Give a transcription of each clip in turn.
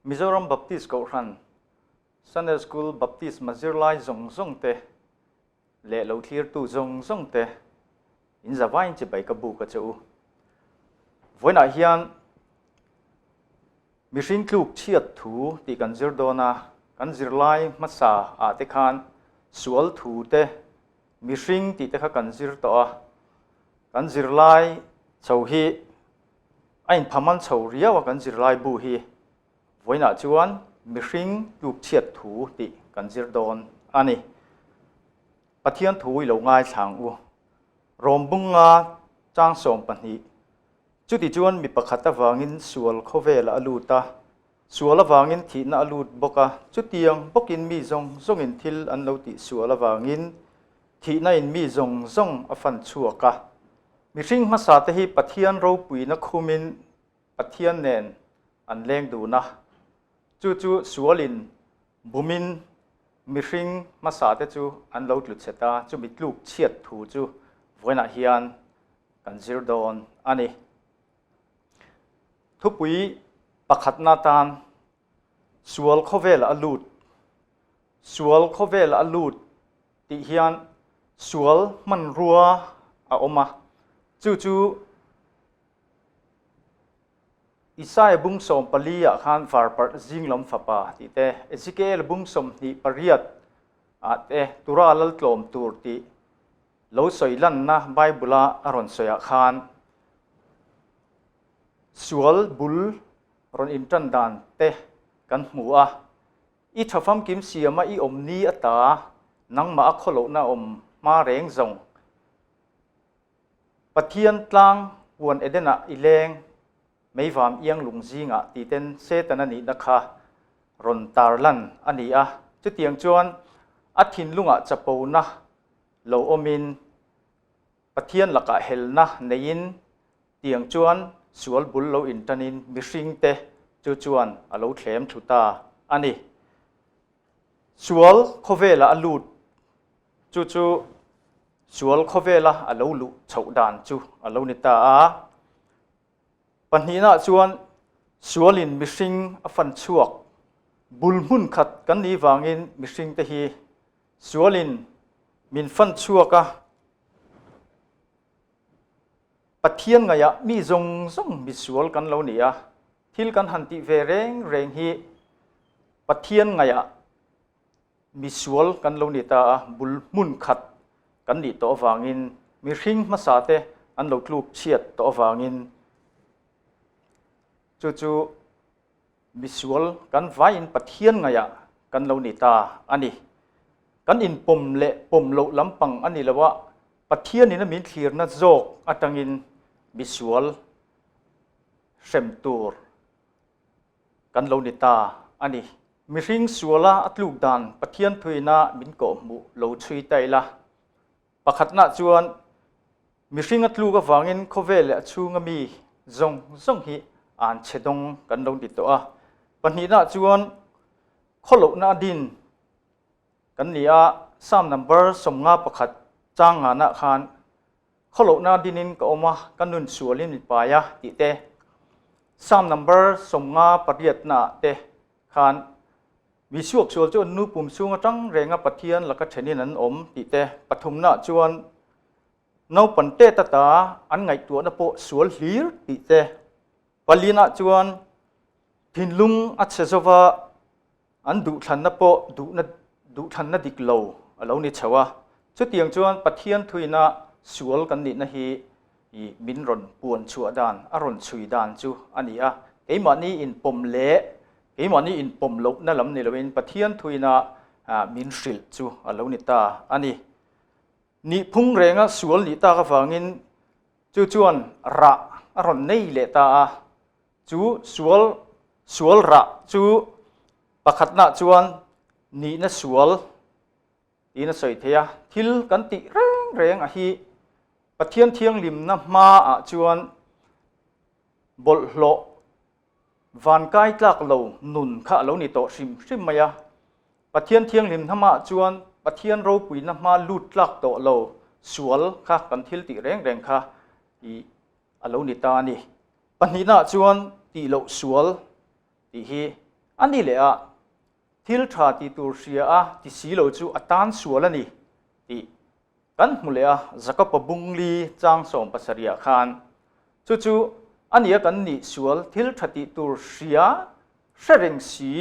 Mizoram Baptist Kohhran Sunday School Baptisma zirlai zawng zawng te leh lo thlirtu zawng zawng te in zavaiin chibai ka buk a che u. Vawiinah hian mihring tluk chhiat thu tih kan zir dawn a, kan zirlai hmasa ah te khan sual thu te mihring tih te kha kan zir tawh a, kan zirlai chho hi a inphaman chho riau a kan zirlai bu hi vawiinah chuan mihring tlukchhiat thu tih kan zir dawn a ni. Pathian thu i lo ngaithlang u. Rawm bunga chang 12 Chuti chuan mi pakhat avangin sual khawvelah a lut a, sual avangin thihna a lut bawk a, chutiang bawkin mi zawng zawngin thil an lo tih sual avangin thihna in mi zawng zawng a fan chhuak a. Mihring hmasa te hi Pathian ropuina khumin Pathian nen an leng dun a, chu chu sualin bumin mihring hmasa te chu an lo tlu chhe ta, chumi tluk chhiat thu chu vawiinah hian kan zir dawn a ni. Thupui pakhatna tan sual khawvel a lut, sual khawvel a lut tih hian sual hmanrua a awm a, chu chu Isaiah bung 14 ah khan varparh zinglam fapa tih te, Ezekiel bung 28 ah te Tura lal tlawm tur tih lo sawi lanna Bible a a rawn sawi ah khan sual bul rawn intan dan te kan hmu a. I tha famkim siama i awm ni ata nangmah a khawlohna awm hma reng zawng. Pathian tlang huan Edenah i leng meivam iang lung zingah ti ten Setana nihna kha rawn tarlan a ni a. Chutiang chuan a thinlungah chapona lo awmin Pathian lakah helna neiin tiang chuan sual bul lo intanin mihringte chu chuan a lo thlem thlu ta a ni. Sual khawvela a lut chu chu sual khawvela a lo luh chhoh dan chu a lo ni ta a. Pahnihnaah chuan sualin mihring a fan chhuak bul hmun khat kan nih vangin mihringte hi sualin min fan chhuak a. Pathian ngaihah mi zawng zawng misual kan lo ni a, thil kan han tih ve reng reng hi Pathian ngaihah misual kan lo ni ta a, bul hmun khat kan nih tawh avangin mihring hmasa te an lo tluk chhiat tawh avangin chu chu Misual kan vaiin Pathian ngaihah kan lo ni ta a ni. Kan inpawm leh pawm loh lampang a ni lo a, Pathianin a min thlirna zawk atangin misual hrem tur kan lo ni ta a ni. Mihring suala a tluk dan Pathian thuina min kawhhmuh lo chhui ta ila. Pakhatna chuan mihring a tluk avangin khawvel leh a chhunga mi zawng zawng hi an chhe dawng kan lo ti tawh a. Pahnihna chuan khawlohna a din kan ni a, Psalm number 51 chang ngana khan khawlohna a dinin ka awm a, ka nun sualin mi pai a tih te, Psalm number 58 na te khan Mi suaksual chu an nu pum chhung atang renga Pathian laka thenin an awm tih te pathumnaah chuan naupan tet ata an ngaihtuahna pawh sual hlir tih te palinah chuan thinlung a chhe zova an duhthlanna pawh duhna duhthlanna dik lo a lo ni chho a. Chutiang chuan Pathian thuina sual kan nihna hi i min rawn puan chhuah dan a rawn chhui dan chu a ni a. Keimahni inpawm leh Keimahni inpawm lohna lam ni loin Pathian thuina min hrilh chu a lo ni ta a ni. Nihphung renga sual nih tak avangin chu chuan rah a rawn nei leh ta a. Chu sual sual rah chu pakhatnaah chuan nihna sual tiin a sawi thei a. Thil kan tih reng reng a hi Pathian thianghlimna hmaah chuan bawlhhlawh Van kai tlak lo nun kha a lo ni tawh hrim hrim mai a. Pathian thianghlim hnamah chuan Pathian ropuina hma lut tlak tawh lo sual kha kan thil tih reng reng kha i a lo ni ta a ni. Pahnihnaah chuan tih loh sual tih hi A ni leh a, thil tha ti tur hria a ti si lo chu a tan sual a ni tih kan hmu leh a, Jakob-a bungli chang 70 ah khan. Chu chu a nia kan nih sual thil tha tih tur hria hre reng si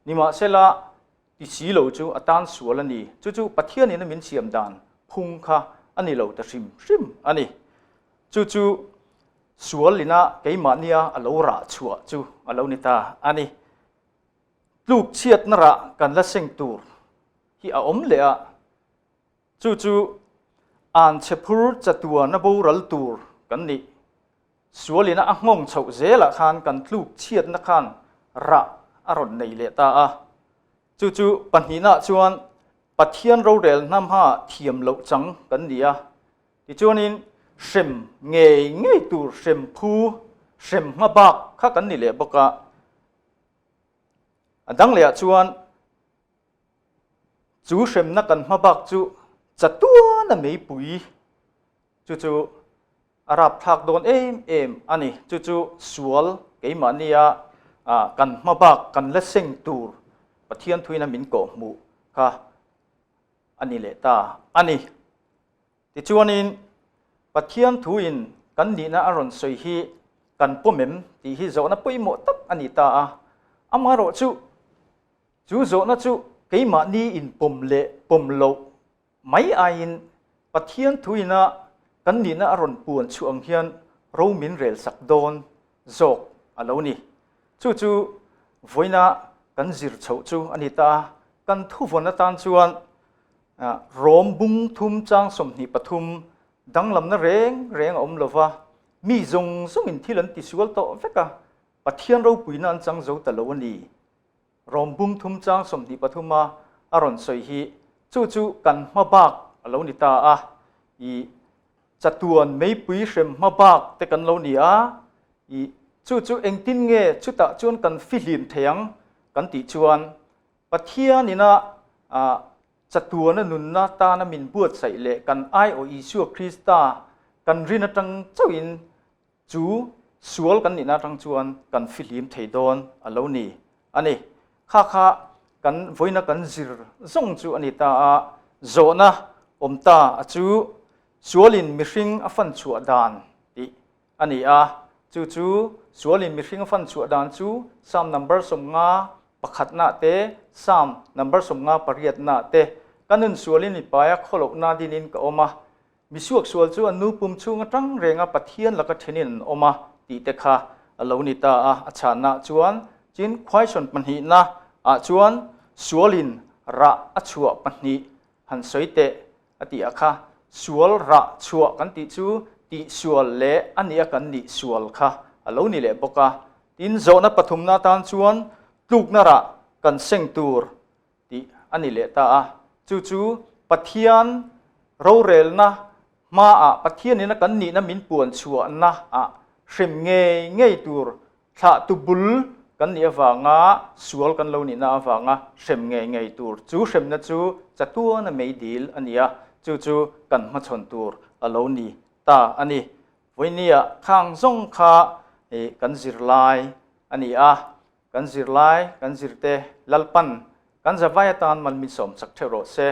nimahsela ti si lo chu a tan sual a ni. Chu chu Pathianin a min siam dan phung kha a ni lo ta hrim hrim a ni. Chu chu sual ina keimahnia a lo rah chhuah chu a lo ni ta a ni. Tluk chhiatna rah kan la seng tur hi a awm leh a, chu chu an chhe phur chatuana boral tur kan nih. Sualina a nghawng chhoh zelah khan kan tluk chhiatna khan rah a rawn nei leh ta a. Chu chu pahnihnaah chuan Pathian rorel hnamha thiam loh chang kan ni a. Tichuanin hrem ngei ngei tur hrem phu, hrem hma bak kha kan ni leh bawk a. A dang lehah chuan chu hremna kan hma bak chu chatuana meipui chu chu a rapthlak dawn em em a ni. Chu chu sual keimahnia kan hma bak kan la seng tur Pathian thuina min kawhhmuh kha a ni leh ta a ni. Tichuanin, Pathian thuin kan nihna a rawn sawi hi kan pawm em tih hi zawhna pawimawh tak a ni ta a. Amaherawh chu, chu zawhna chu keimahni inpawm leh pawm loh mai aiin Pathian thuina kan nihna a rawn puan chhuah ang hian ro min rel sak dawn zawk a lo ni. Chu chu vawiina kan zir chhoh chu a ni ta a. Kan thuvawn atan chuan Rom bung thum chang 23 danglamna reng reng a awm lo va, mi zawng zawngin thil an tisual tawh vek a, Pathian ropuina an chang zo ta lo a ni. Rom bung thum chang 23 a a rawn sawi hi chu chu kan hma bak a lo ni ta a, i chatuan meipui hrem hma bak te kan lo ni a, i chu chu engtin nge chutah chuan kan fihlim thei ang kan tih chuan Pathianina chatuana nunna tana min buatsaih leh kan aiawh Isua Krista kan rin atang chauhin chu sual kan nihna atang chuan kan fihlim thei dawn a lo ni a ni. Kha kha kan vawiina kan zir zawng chu a ni ta a, zawhna awm ta a chu sualin mihring a fan chhuah dan tih a ni a, chu chu sualin mihring a fan chhuah dan chu Psalm number 50 pakhatna te, Psalm number 58na te, Ka nun sualin mipaia khawlohna dinin ka awm a, misuak sual chu a nu pum chhung atang renga Pathian laka thenin an awm a tih te kha a lo ni ta a, a chhanna chuan chin question pahnihna ah chuan sualin rah a chhuah pahnih han sawi teh a ti a kha, sual rah chhuah kan tih chu tihsual leh a nih a kan nih sual kha a lo ni leh bawk a. Tin, zawhna pathumna atan chuan tlukna rah kan seng tur tih a ni leh ta a. Chu chu Pathian rorelna hmaah Pathianin a kan nihna min puan chhuahna ah hrem ngei ngei tur Thlahtu bul kan nih avanga sual kan lo nihna avanga hrem ngei ngei tur chu hremna chu chatuana meidil a ni a, chu chu kan hmachhawn tur a lo ni ta a ni. Vawinia khang zawng kha kan zirlai a ni a, kan zirlai kan zirte Lalpan kan zavai atan mal min sawm chak theuh rawh se.